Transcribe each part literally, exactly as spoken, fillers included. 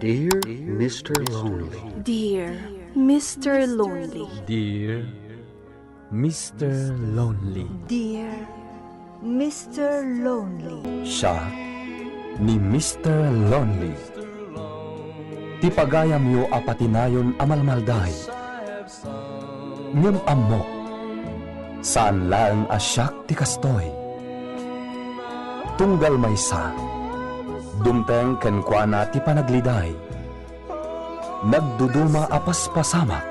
Dear Mister Lonely. Dear Mister Lonely. Dear Mister Lonely. Dear Mister Lonely. Siak ni Mister Lonely. Ti pagayamyo a patinayon a malmalday. Ngem ammok, saan laeng a siak ti kastoy. Tunggal maysa, dumteng kenkuana ti panagliday. Nagduduma a paspasamak.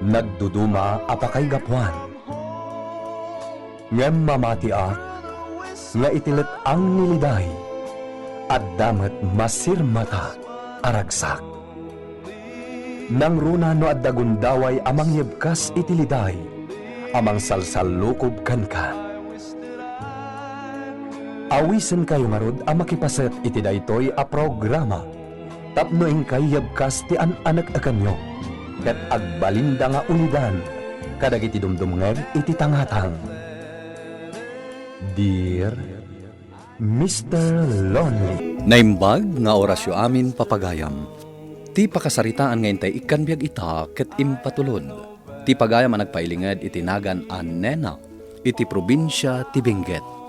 Nagduduma a pakaigapuan. Ngem mamatiak nga iti let-ang ni liday, adda met masirmata a ragsak. Nangruna no adda gundaway a mangyebkas iti liday a mangsalsallukob kenka. Awisenkayo ngarud a makipaset iti daytoy a programa tapno inkay yebkas ti an-aneknekanyo ket agbalinda nga ulidan kadagiti dumdumngeg iti tangatang. Dear Mister Lonely. Naimbag nga orasyo amin, papagayam. Ti pakasaritaan nga intay ikkan biag ita ket impatulod. Ti pagayam a nagpailinged iti nagan a Nena iti probinsia ti Benguet.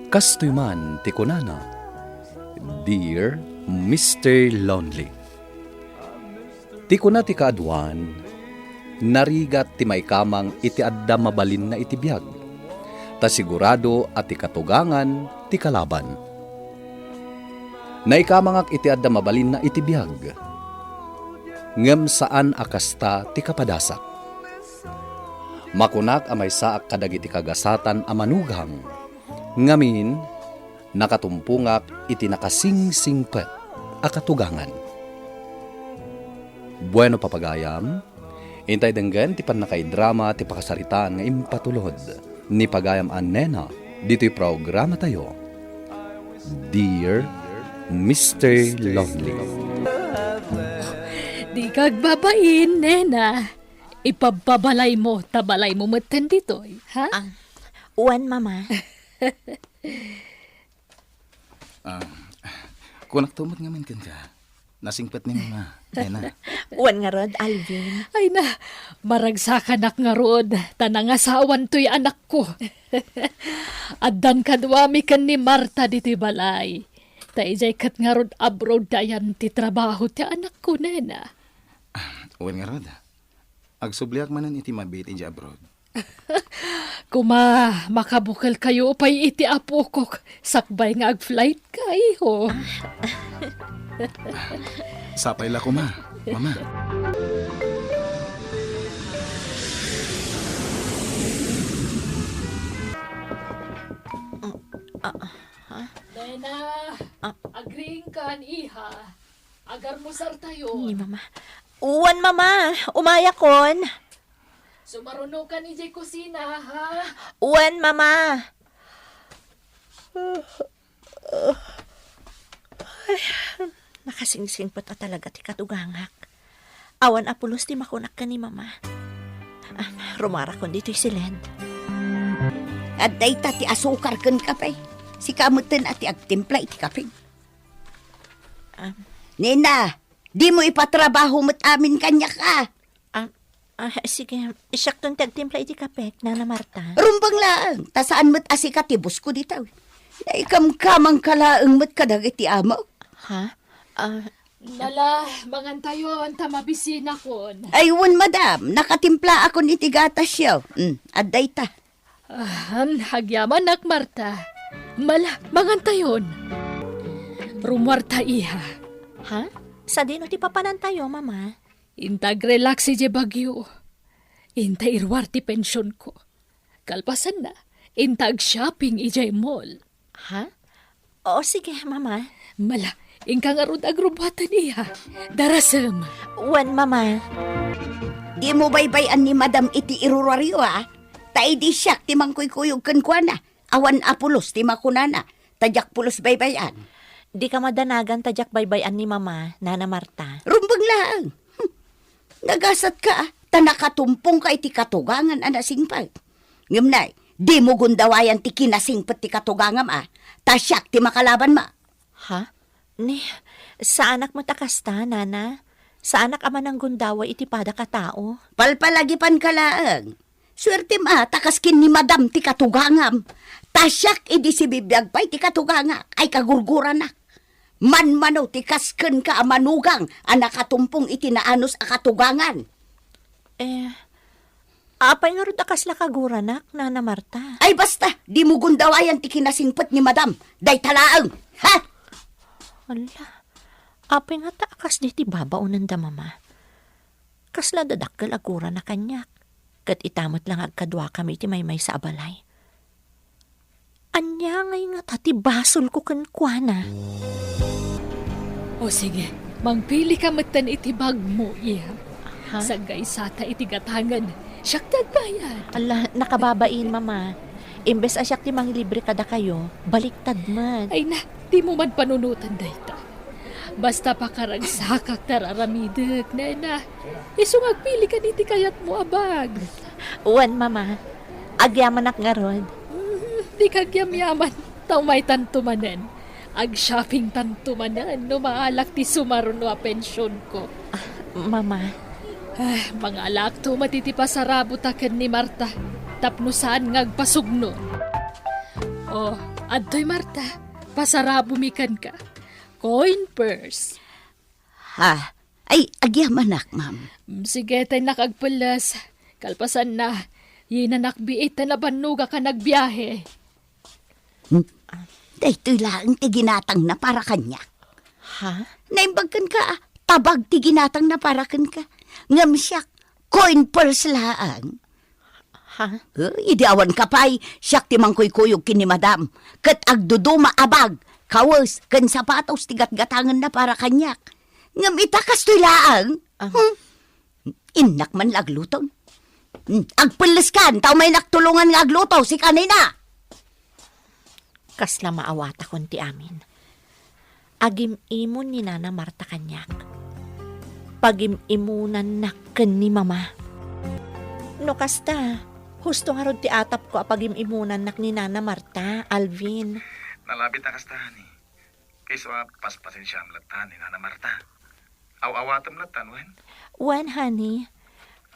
Kastoy man ti kunana, "Dear Mister Lonely." Ti kuna ti kaaduan, narigat ti maikamang iti adda mabalinna iti biag, ta sigurado a ti katugangan ti kalaban. Naikamangak iti adda mabalinna iti biag, ngem saan a kasta ti kapadasak. Makunak a maysaak kadagiti kagasatan a manugang, ngamin, nakatumpongak iti nakasingsingpet a katugangan. Bueno, papagayam, intay denggen ti pannakaidrama ti pakasaritaan nga impatulod ni pagayam a Nena ditoy programatayo, Dear Mister Lonely. Dika agbabain, Nena. Ipabpabalaymo, ta balaymo metten ditoy, ha? Ah, wen, Mama. Ah, kunak to met ngamin kenka. Nasingpet ni Mama, Nena. Wen ngarud, Alvin. Ay na, maragsakanak ngarud, ta nangasawan toy anakko. Addan kaduami ken ni Marta ditoy balay. Ta idiay ket ngarud abroad ti ayan ti trabaho ti anakko, Nena. Wen ngarud. Agsubliak manen iti mabiit idiay abroad. Kuma, makabukelkayo pay iti apokok sakbay nga agflight kayo. Sapay la kuma, Mama. Ah, ah, ha? Nena, Ah. Agriingkan, iha. Agarmusartayo. Ni Mama. Wen, Mama. Umayakon. Sumarunokan idiay kusina, ha? Wen, Mama. Ay, nakasingsingpet a talaga ti katugangak. Awan a pulos ti makunak ken ni Mama. Ah, rumuarakon ditoy siled. Adda ita ti asukar ken kape. Sika metten a ti agtimpla iti kape. Ah. Nena, dimo ipatrabaho met amin kaniak, a. Ah, ah, sige. Siakton ti agtimpla iti kapek, Nana Marta. Rumbeng laeng, ta saan met a sika ti busko dita. Naikamkamangka laeng met kadagiti amok. Ha? Ah, Nala, mangantayon, ta mabisinakon. Ay, wen, madam, nakatimplaakon iti gatasyo. Mm, adda ita. Ah, agyamanak, Marta. Mala, mangantayon. Rumuarta, iha. Ha? Sadino ti papanantayo, Mama? Inta agrelax idiay Baguio. Inta iruar ti pensionko. Kalpasanna, inta ag-shopping idiay mall. Ha? O, sige, Mama. Mala, inka ngarud agrubbuatan, iha. Darasem. Wen, Mama. Dimo baybay-an ni Madam iti iruruaryo, a? Ta idi siak ti mangkuykuyog kenkuana, awan a pulos ti makunana, ta diak pulos baybay-an. Dika madanagan ta diak baybay-an ni Mama, Nana Marta. Rumbeng laeng. Hmm. Nagasatka, a, ta nakatumpongka iti katugangan a nasingpet. Ngem nay, dimo gundawayan ti kinasingpet ti katugangam, a, ta siak ti makalabanmo. Ha? Ni, Saanak met a kasta, Nana. Saanak a mananggundaway iti padak a tao. Palpalagipanka laeng. Suertem a, ta kas ken ni Madam ti katugangam. Ta siak idi sibibiag pay ti katugangak, ay kagurguranak. Manmano ti kas kenka a manugang a nakatumpong iti naanus a katugangan. Eh, apay ngarud a kasla kaguranak, Nana Marta? Ay basta, dimo gundawayan ti kinasingpet ni Madam. Dayta laeng. Ha? Ala, apay ngata a kasdi ti babaonenda, Mama? Kasla dadakkel a gurana kaniak, ket ita met la nga agkaduakami iti maymaysa a balay. Ania ngay ngata ti basolko kenkuana? O sige, mangpilika metten iti bagmo, iya. Ha? Saggaysata iti gatangen. Siak ti agbayad. Ala, nakababain, Mama. Imbes a siak ti mangilibre kadakayo, baliktad met. Ay na, dimo man panunotan dayta. Basta pakaragsakak ti ar-aramidek, nena. Isu nga agpilikan iti kayatmo a bag. Wen, Mama. Agyamanak ngarud. Mm, di kagyamyaman. Ta umaytanto manen. Ag-shoppingtanto manen no maalak ti sumaruno a pensionko. Ah, Mama. Ah, mangalakto met iti pasarabota ken ni Marta tapno saan nga agpasugno. Oh, adtoy Marta, pasarabomi kenka. Coin purse. Ha? Ay, agyamanak, ma'am. Mm, sige, ta innak agpelles. Kalpasanna, yinanak biit ta nabannogak a nagbiahe. Hmm? Daytoy laeng ti ginatangna para kaniak. Ha? Naimbag kenka, ah. Tabag ti ginatangna para kenka. Ngem siak, coin purse laeng. Ha? Eh, idi awan ka pay, siak ti mangkuykuyog ken ni Madam. Ket agduduma a bag, kawes, ken sapatos ti gatgatangenna para kaniak. Ngem ita kastoy laeng? Ah. Hmm? Innak man la agluto. Hmm, agpelleskan, ta umaynak tulongan nga agluto, sika nina. Kasla maawatakon ti amin. Agim-imon ni Nana Marta kaniak. Pagim-imonannak ken ni Mama. No kasta, husto ngarud ti atapko a pagim-imonannak ni Nana Marta, Alvin. Nalabit a kasta, honey. Isu a paspasensiam latta ni Nana Marta. Aw-awatem latta, wen? Wen, honey.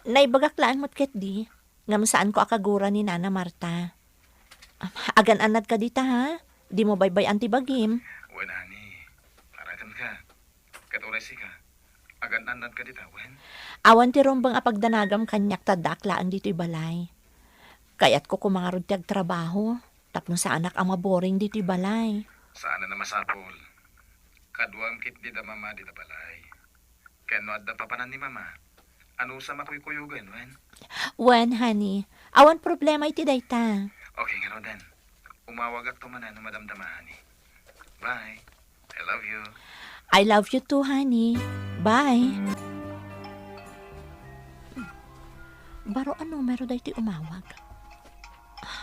Naibagak laeng met ketdi. Ngem saanko a kagura ni Nana Marta. Agan-annadka dita, ha? Dimo baybay-an ti bagim. Wen, honey. Para kenka. Ket uray sika. Agan-annadka dita, wen? Awan ti rumbeng a pagdanagam kaniak ta addaak laeng ditoy balay. Kayatko koma ngarud ti agtrabaho, tapno saanak a maboring ditoy balay. Saan a masapul. Kaduam ketdi da Mama dita balay. Ken no adda papanan ni Mama, anusam a kuykuyogen, wen? Wen, honey. Awan problema iti dayta. Okay, ngaruden. Umawagakto manen no madamdama, honey. Bye. I love you. I love you too, honey. Bye. Baro a numero daytoy umawag.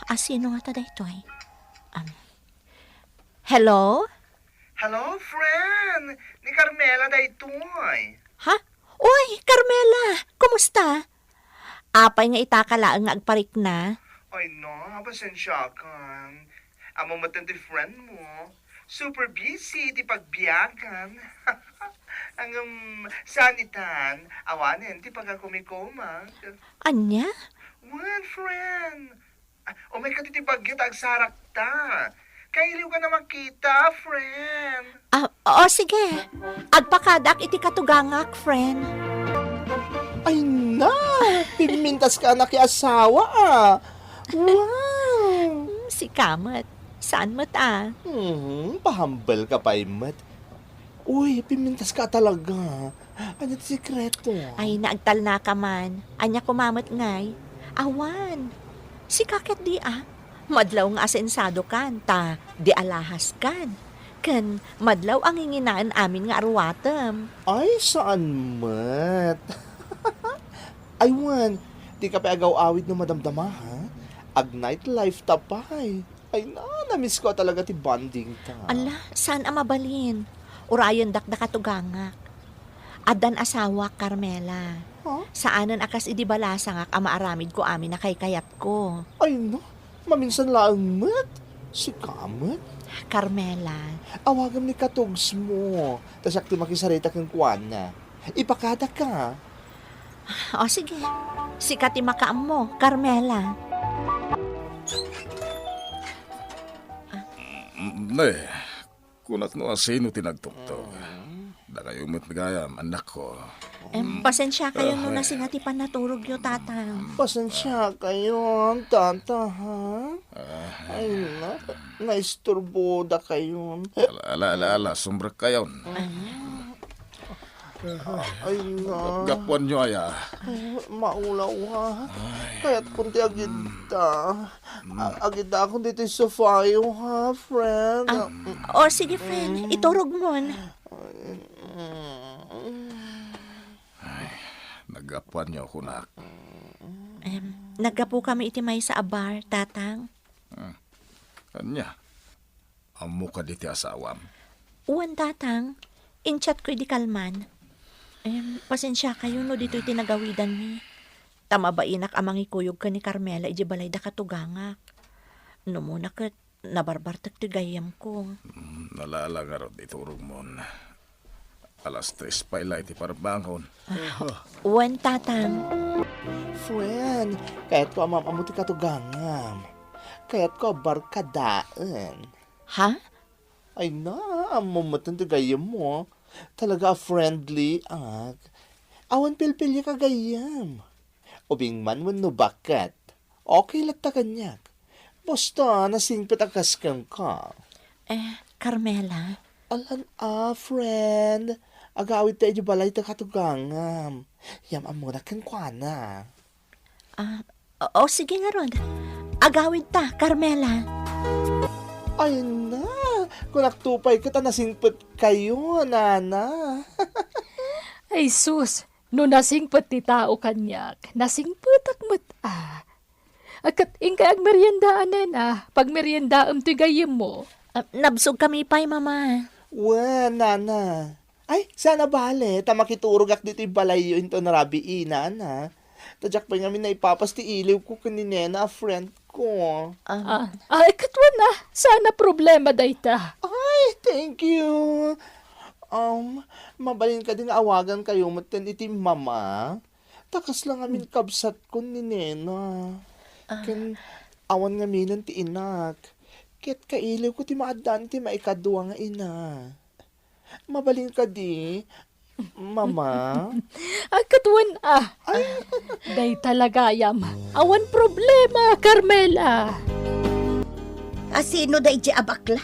A, sino ngata daytoy? Um, hello? Hello, friend! Ni Carmela daytoy. Ha? Uy, Carmela! Kumusta? Apay nga ita ka laeng nga agparikna? Ay na, pasensiakan. Ammom met ti friend mo. Super busy ti pagbiagan. Ngem, saan itan, awanen ti pagkumikomag. Ania? Wen, friend. Ah, umayka ditoy Baguio ta agsarakta. Kailiwka a makita, friend. Ah, oo, sige. Agpakadaak iti katugangak, friend. Ay na! Pimmintaska a nakiasawa, ah! Wow! Hmm, sika met. Saan met, ah? Mhm, pahambal ka pay met. Uy, pimmintaska talaga. Ania ti sekreto? Ay, naagtalnaka man. Ania koma met ngay? Awan. Sika ketdi, ah. Madlaw nga asensadokan, ta di alahaskan. Ken madlaw a nginginaen amin nga aruatem. Ay, saan met? Ay, wen, dika pay agaw-awid no madamdama, ha? Ag-nightlife ta pay. Ay na, na-miss ko talaga ti bonding ta. Ala, saan a mabalin? Urayendak da katugangak. Addan asawak, Carmela. Huh? Saanen a kas idi balasangak a maaramidko amin a kaykayatko. Ay na, maminsan laeng met. Sika met? Carmela. Awagem ni katugsmo. Ta siak ti makisarita kenkuana. Ipakadaka. O, sige. Sika ti makaammo, Carmela. Mm, ne, kunak no asino ti nagtuktok. Dakayo met gayam, annakko. Em, pasensiakayon no nasinga ti pannaturogyo, Tatang. Pasensiakayon, Tata, ha? Ah. Ay, na, naisturbodakayon. Ala, ala, ala, ala, sumrekkayon. Ah. Ay, na. Gapgapuanyo aya. Ay, maulaw, ha? Ay. Kayatkon ti agidda. Mm. A-, agidakon ditoy sofayo, ha, friend? Ah, o, sige, friend. Mm. Iturogmon. Ay, naggapuanyo, kunak. Em, naggapukami iti maysa a bar, Tatang. Hmm. Ania? Ammo kadi ti asawam? Wen, Tatang. In-chat ko idi kalman. Em, pasensiakayo no ditoy ti nagawidanmi. Ta mabainak a mangikuyog ken ni Carmela idiay balay da katugangak. No umuna ket, nabarbartek ti gayyemko. Hmm, ala, ala ngarud, iturogmon. Alas tres pay la iti parbangon. Ah, wen, Tatang. Friend, kayatko a maam-ammo ti katugangam. Kayatko a barkadaen. Ha? Ay na, ammom metten ti gayyemmo. Talaga a friendly ak. Awan pilpiliek a gayyem. Ubing man wenno baket. Okay latta kaniak. Basta nasingpet a kas kenka. Eh, Carmela? Alan a, friend. Agawidta idiay balay ti katugangam. Yaam-ammona kenkuana. Ah, o, o, sige ngarud. Agawidta, Carmela. Ay na, kunakto pay ket a nasingpetkayo, nana. Ay sus, no nasingpet ti tao kaniak, nasingpetak met a. A, ket inkay agmerienda, a, nena, pagmeriendaem ti gayyemmo. Ah, nabsogkami pay, Mama. Wen, nana. Ay, saan a bale, ta makiturogak ditoy balayyo inton rabii, nana. Ta diak pay ngamin naipapas ti iliwko ken ni nena a friendko. Ah. Ah, ay, ket wen a, saan a problema dayta. Ay, thank you. Um, mabalin kadi nga awagankayo metten iti mama? Ta kasla ngamin kabsatkon ni nena. Ah. Ken awan ngaminen ti inak. Ket kailiwko ti maaddaan ti maikadua nga ina. Mabalin kadi, Mama? Ay, ket wen a. Ay. Dayta la gayam. Awan problema, Carmela. A, sino daydi a bakla?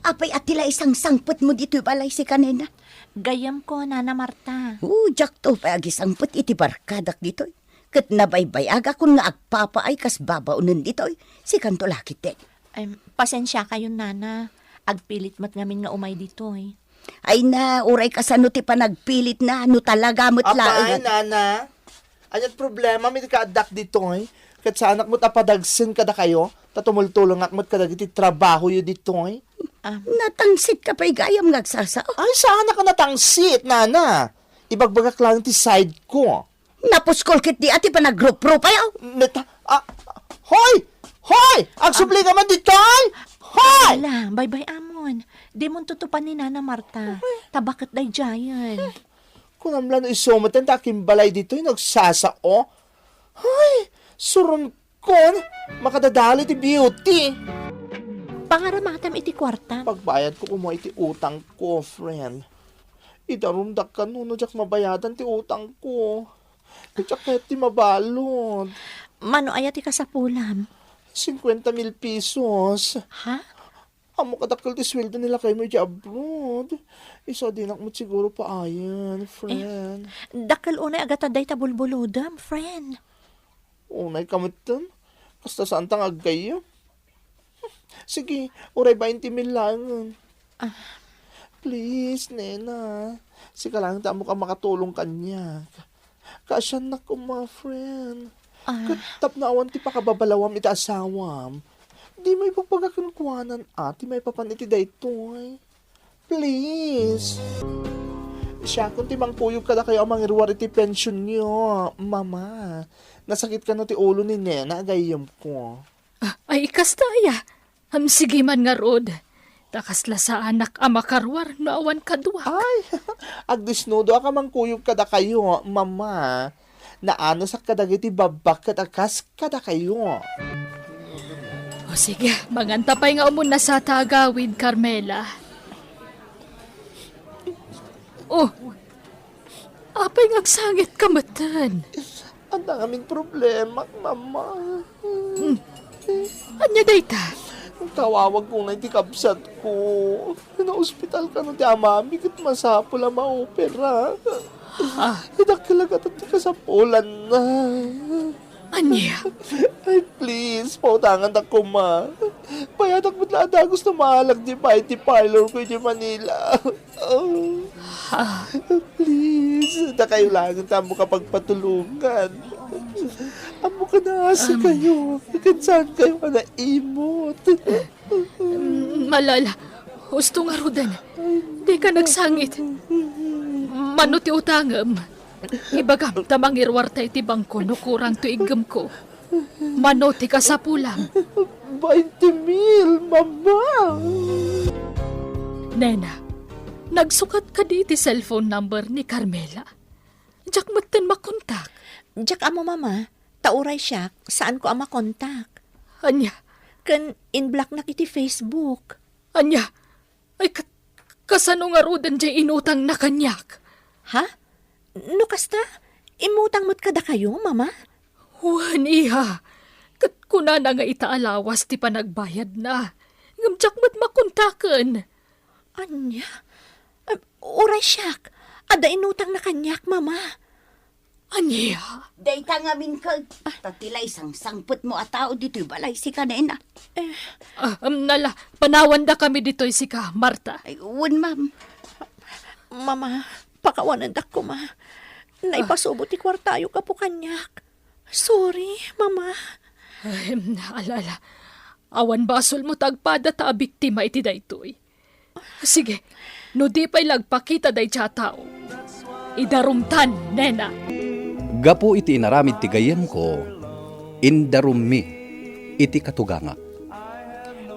Apay a ti la isangsangpetmo ditoy balay, sika nena? Gayyemko, Nana Marta. O, diakto pay agisangpet iti barkadak ditoy. Ket nabaybayagakon nga agpapaay kas babaonen ditoy. Sikanto la ketdi. Ay, pasensiakayon, Nana. Agpilit met ngamin nga umay ditoy. Ay na, uray kasano ti panagpilitna, no talaga met laeng. Apay, Nana? Ania't problemam iti kaaddak ditoy? Ket saanak met a padagsen kadakayo, ta tumultulongak met kadagiti trabahoyo ditoy. Ah. Natangsitka pay gayam nga agsasao. Ay, saanak a natangsit, Nana. Ibagbagak laeng ti side ko. Napuskol ketdi a ti panagruprupayo. Neta, ah, hoy! Hoy! Agsubli ka man ditoy! Hoy! Ala, baybay-amon. Dimon tutupan ni Nana Marta. Ta baket daydiayen. Kunam la no isu met ta akimbalay ditoy, nagsasao. Hoy! Suronkon, makadadali ti beauty. Pangaramatam iti kuarta. Pagbayadko koma iti utangko, friend. Idarumdak kano no diak mabayadan ti utangko. Diak kayat ti mabalud. Mano aya ti kasapulam? Cincuenta mil pesos. Ha? Ammok a dakkel ti sueldo ni lakaymo idiay abroad. Isu a dinak met siguro paayen, friend. Eh, dakkel unay a gatad dayta bulbulodem, friend. Unay ka metten? Kasta saanta nga aggayyem? Sige, uray bainte mil laengen. Ah. Please, nena. Sika laeng ti ammok a makatulong kaniak. Kaasiannak koma, friend. Ah. Ket tapno awan ti pakababalawam iti asawam, dimo ibagbaga kenkuana a ti maipapan iti daytoy. Please. Siakon ti mangkuyog kadakayo a mangiruar iti pensionyo, Mama. Nasakit kano ti ulo ni Nena a gayyemko. Ah, ay, kasta aya. Am, sige man ngarud. Ta kasla saanak a makaruar no awan kaduak. Ay, agdesnudo a kamangkuyog kadakayo, Mama. Naanusak kadagiti babbak ket a kas kadakayo. O sige, manganta pay nga umuna sa ta agawid, Carmela. Oh, apay nga agsangit ka metten? Adda ngamin problemak, Mama. Hmm. Ania dayta? Kawawag ko nga iti kabsat ko. Naospital kano ti amami ket masapul a maopera. Ah. Idakkel a gatad ti kasapulanna. Ania? Ay, please, pautangan ta koma. Bayadak met la a dagus no maalag ti bayad ti parlor ko iti Manila. Oh. Ah. Please, dakayo laeng ti ammo a pagpatulongan. Ammo kanaasi kayo. Ket saan kayo a naimot? Mm, alala, husto ngaruden. Dika nagsangit. Mano ti utangem? Ibagam ta mangiruarta iti bangko no kurang ti iggemko. Mano ti kasapulam? Bainte mil, Mama! Nena, nagsukat kadi iti cellphone number ni Carmela? Diak metten makontak. Diak ammo, Mama. Ta uray siak, saanko a makontak. Ania? Ken in-blocknak iti Facebook. Ania? Ay, kat-, kasano ngaruden diay inutangna kaniak? Ha? No kasta, immutang met kadakayo, Mama? Wen, iha. Ket kunana nga ita a lawas ti panagbayadna. Ngem diak met makontaken. Ania? Em, uray siak. Adda inutangna kaniak, Mama. Ania? Dayta ngamin ket, ta ti la isangsangpetmo a tao ditoy balay sika, nena. Eh. Ah, em, nala, panawandakami ditoy sika, Marta. Ay, wen, ma'am. Mama, pakawanendak koma. Naipasubo ti kuartayo gapu kaniak. Sorry, Mama. Ay, em, ala, ala. Awan basolmo ta agpada ta abiktima iti daytoy. Sige, no di pay la agpakita dayta a tao, idarumtan, nena. Gapu iti inaramid ti gayyemko, indarummi iti katugangak.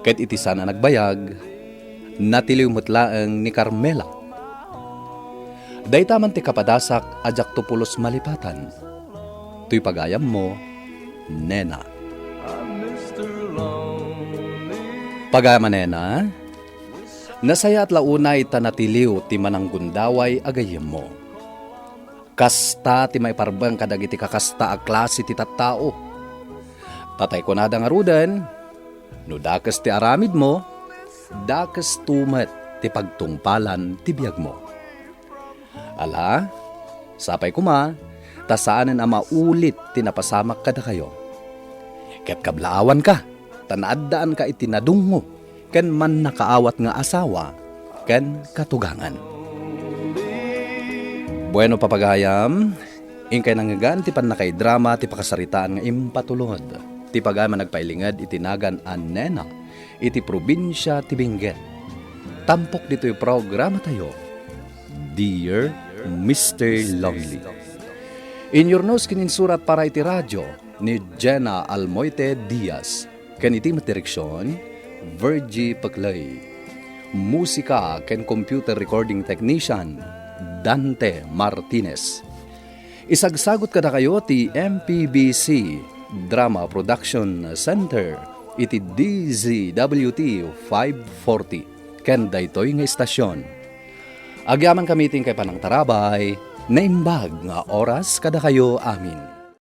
Ket iti saan a nagbayag, natiliw met laeng ni Carmela. Dayta man ti kapadasak a diakto pulos malipatan. Toy pagayammo, nena. Pagayam a nena, nasayaat la unay ta natiliw ti mananggundaway a gayyemmo. Kasta ti maiparbeng kadagiti kakasta a klase ti tattao. Tatay kunada ngaruden, no dakes ti aramidmo, dakesto met ti pagtungpalan ti biagmo. Ala, sapay koma, ta saanen a maulit ti napasamak kadakayo. Ket kablaawanka, ta naaddaanka iti nadungngo ken mannakaawat nga asawa ken katugangan. Bueno, papagayam, inkay nangngegan ti pannakaidrama ti pakasaritaan nga impatulod ti pagayam a nagpailinged iti nagan a Nena iti probinsia ti Benguet. Tampok ditoy programatayo, Dear Mister Lonely. Inyurnos ken insurat para iti radio ni Jenna Almoite Diaz, ken iti met direksion, Virgie Peclay. Musika ken computer recording technician, Dante Martinez. Isagsagut kadakayo ti M P B C Drama Production Center iti D Z W T five forty ken daytoy nga istasion. Agyamankami iti inkay panangtarabay, naimbag nga oras kadakayo amin.